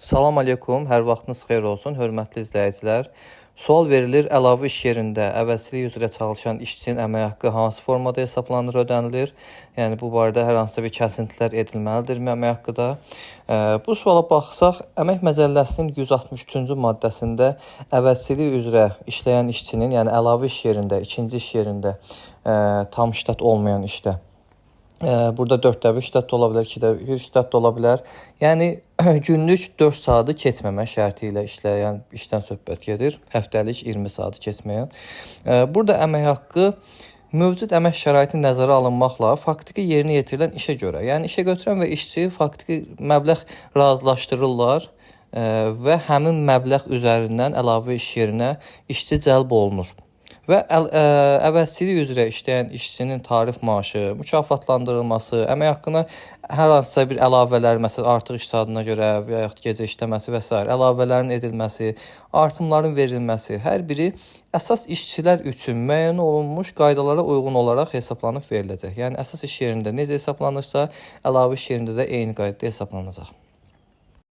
Salam aleykum, hər vaxtınız xeyir olsun, hörmətli izləyicilər. Sual verilir, əlavə iş yerində əvəzçilik üzrə çalışan işçinin əmək haqqı hansı formada hesablanır, ödənilir? Yəni bu barədə hər hansısa bir kəsintilər edilməlidirmi əmək haqqıda? Bu suala baxsaq, Əmək Məcəlləsinin 163-cü maddəsində əvəzçilik üzrə işləyən işçinin, yəni əlavə iş yerində, ikinci iş yerində tam ştat olmayan işdə, burada 4də 1 ştat da ola bilər, 2də 1 ştat da ola bilər. Yəni günlük 4 saatı keçməmək şərti ilə işləyən işdən söhbət gedir. Həftəlik 20 saatı keçməyən. Burada əmək haqqı mövcud əmək şəraiti nəzərə alınmaqla faktiki yerinə yetirilən işə görə, yəni işə götürən və işçi faktiki məbləğ razılaşdırırlar və həmin məbləğ üzərindən əlavə iş yerinə işçi cəlb olunur. Və əvəzçilik üzrə işləyən işçinin tarif maaşı, mükafatlandırılması, əmək haqqına hər hansısa bir əlavələr, məsələn, artıq iş saatına görə və yaxud gecə işləməsi və sair əlavələrin edilməsi, artımların verilməsi, hər biri əsas işçilər üçün müəyyən olunmuş qaydalara uyğun olaraq hesablanıb veriləcək. Yəni əsas iş yerində necə hesablanırsa, əlavə iş yerində də eyni qaydada hesablanacaq.